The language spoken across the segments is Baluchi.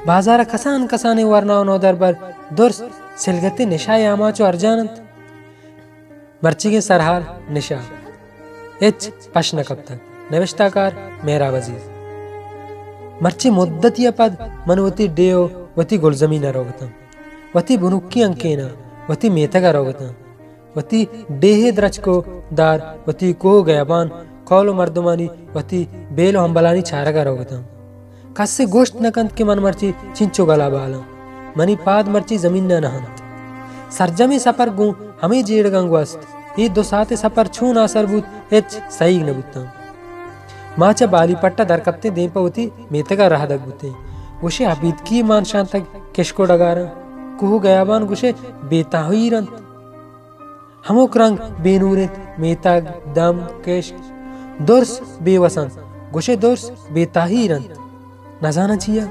بازار ءَ کسان کسانیں ورنا ءُ نودربر درست سلگتیں نشا ءِ آماچ ءُ ارجان اَنت۔ مرچیگیں سرحال نشا۔ ہچ پش نہ کپتگ۔ نبشتہ کار مہراب عزیز۔ مرچی مدتی ءَ پد من وتی ڈیھ ءُ وتی گلزمین ءَ روگ ءَ اتاں۔ وتی بنکی ہنکین ءَ، وتی میتگ ءَ روگ ءَ اتاں۔ وتی ڈیھ ءِ درچک ءُ دار، وتی کوہ ءُ گیابان، کئول ءُ مردمانی، وتی بیل ءُ ہمبلانی چارگ ءَ روگ ءَ اتاں۔ کسے گوشت نہ کنت کہ من مرچی چنچو گل ءُ بال آں۔ منی پاد مرچی زمین ءَ نہ اَنت۔ سرجمیں سپر گوں ہمے جیڑگاں گوست۔ اے دو ساعت ءِ سپر چون آسر بوت، ہچ سہیگ نہ بوتاں۔ ما چہ بالی پٹ ءَ در کپتیں، دیم پہ وتی میتگ ءَ رہادگ بوتیں۔ گوشے ابیتکی مان شانتگ کشک ءُ ڈگاراں۔ کوہ ءُ گیابان گوشے بے تاہیر اَنت۔ ہمک رنگ بے نور اَنت، میتگ، دمب، کشک، درس بے وس اَنت، گوشے درس بے تاہیر اَنت۔ نزاناں چیا؟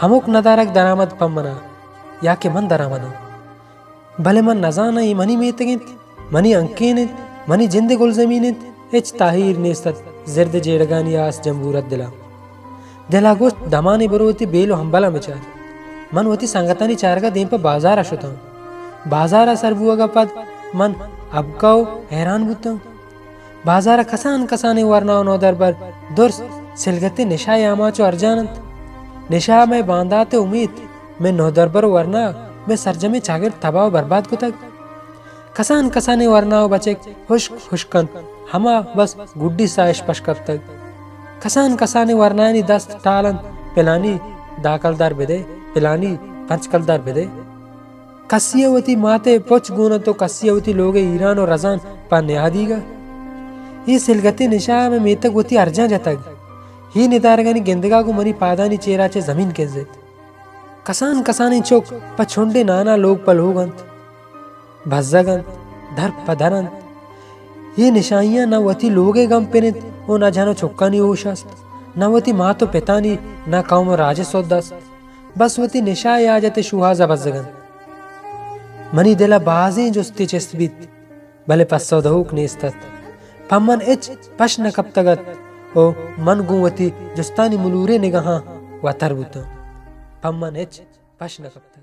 ہمک ندارگ درآمد پہ من ءَ، یا کہ من درآمد آں۔ بلے من نزاناں اے منی میتگ اِنت، منی ہنکین اِنت، منی جند ءِ گلزمین اِنت، ہچ تاہیر نیست اَت، زرد جیڑگانی آس جمبور اَت دل ءَ۔ دل ءَ گوشت، دمانے برو وتی بیل ءُ ہمبلاں بچار۔ من وتی سنگتانی چارگ ءَ دیم پہ بازار ءَ شتاں۔ بازار ءَ سر بوگ ءَ پد من ہبکہ ءُ حیران بوتاں۔ بازار ءَ کسان کسانیں ورنا ءُ نودربر درست سلگتیں نشا ءِ آماچ ءُ ارجان اَنت۔ نشا ءَ مئے باندات ءِ امیت، مئے نودربر ءُ ورنا، مئے سرجمیں چاگرد تباہ ءُ برباد کتگ۔ کسان کسانیں ورنا ءُ بچک ہشک ہشک اَنت، ہما بس گڈی ساہ اِش پش کپتگ۔ کسان کسانیں ورنایانی دست ٹال اَنت، پلانی دہ کلدار بدئے، پلانی پنچ کلدار بدئے۔ کسی ءَ وتی مات ءِ پچ گون اَنت ءُ کسی ءَ وتی لوگ ءِ ایران ءُ رزان پہ نیادیگ ءَ۔ اے سلگتیں نشا ءَ مئے میتگ وتی ارجاں جتگ۔ اے ندارگانی گندگ ءَ گوں منی پادانی چیر ءَ چہ زمین کنزت۔ کسان کسانیں چک پہ چنڈے نان ءَ لوگ پہ لوگ اَنت، بزگ اَنت، در پہ در اَنت۔ اے نشائیاں نہ وتی لوگ ءِ گم پر اَنت ءُ نہ جن ءُ چکانی ہوش است، نہ وتی مات ءُ پتانی، نہ قوم ءُ راج ءِ سد است۔ بس وتی نشا ءِ حاجت ءِ شوہاز ءَ بزگ اَنت۔ منی دل ءَ بازیں جستے چست بیت، بلے پسو دئوک نیست اَت۔ پہ من ہچ پش نہ کپتگ اَت ءُ من گوں وتی جستانی ملوریں نگاہاں وتر بوتاں۔ پہ من ہچ پش نہ کپتگ۔